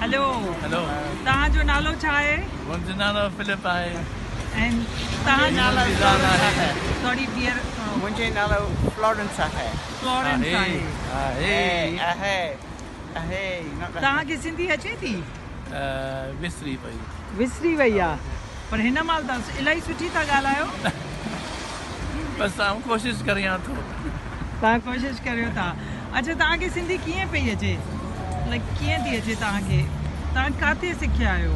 Hello. Hello. तव्हांजो नालो छा आहे? मुंहिंजो नालो फिलिप आहे। ऐं तव्हांजो नालो आहे? सॉरी बियर। मुंहिंजो नालो फ्लोरेंस आहे। फ्लोरेंस आहे। आहे आहे आहे। तव्हांखे सिंधी अचे थी? विसरी वई। विसरी वई आहे, पर हिन महिल त इलाही सुठी था ॻाल्हायो। बसि आउं कोशिशि करियां थो। तव्हां कोशिशि करियो था। अच्छा, तव्हांखे सिंधी कीअं पई अचे? लाइक कीअं थी अचे तव्हांखे? तव्हां किथे सिखिया आहियो?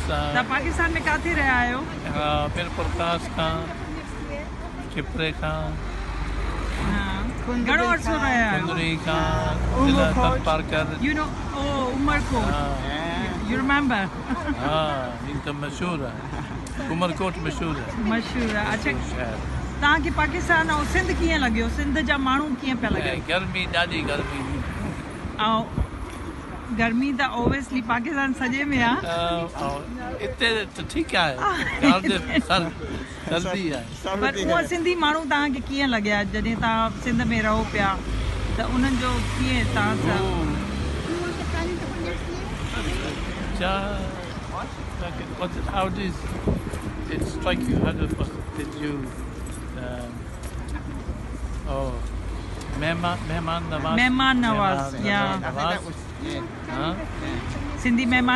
तव्हां पाकिस्तान में किथे रहिया आहियो? मीरपुर ख़ास खां, चिपरे खां। घणो अरसो रहिया आहियो? कुंदरी खां, ज़िला Tharparkar. You know, oh Umerkot, you remember? हा, ही त मशहूरु आहे, उमरकोट मशहूरु आहे। मशहूरु आहे। अच्छा, तव्हांखे पाकिस्तान ऐं सिंध कीअं लॻियो? सिंध जा माण्हू कीअं पिया लॻनि? गर्मी, ॾाढी गर्मी। ऐं गर्मी त ऑब्वियसली पाकिस्तान सॼे में आहे। हिते त ठीकु आहे, सर्दी आहे। पर उहा सिंधी माण्हू तव्हांखे कीअं लॻिया जॾहिं तव्हां सिंध में रहो पिया, त उन्हनि जो कीअं तव्हां सां? How did it strike you? How did, what did you? Oh, Mehman, Mehman Nawaz. Mehman Nawaz, yeah. I think that was, yeah. Huh? Sindhi Mehman.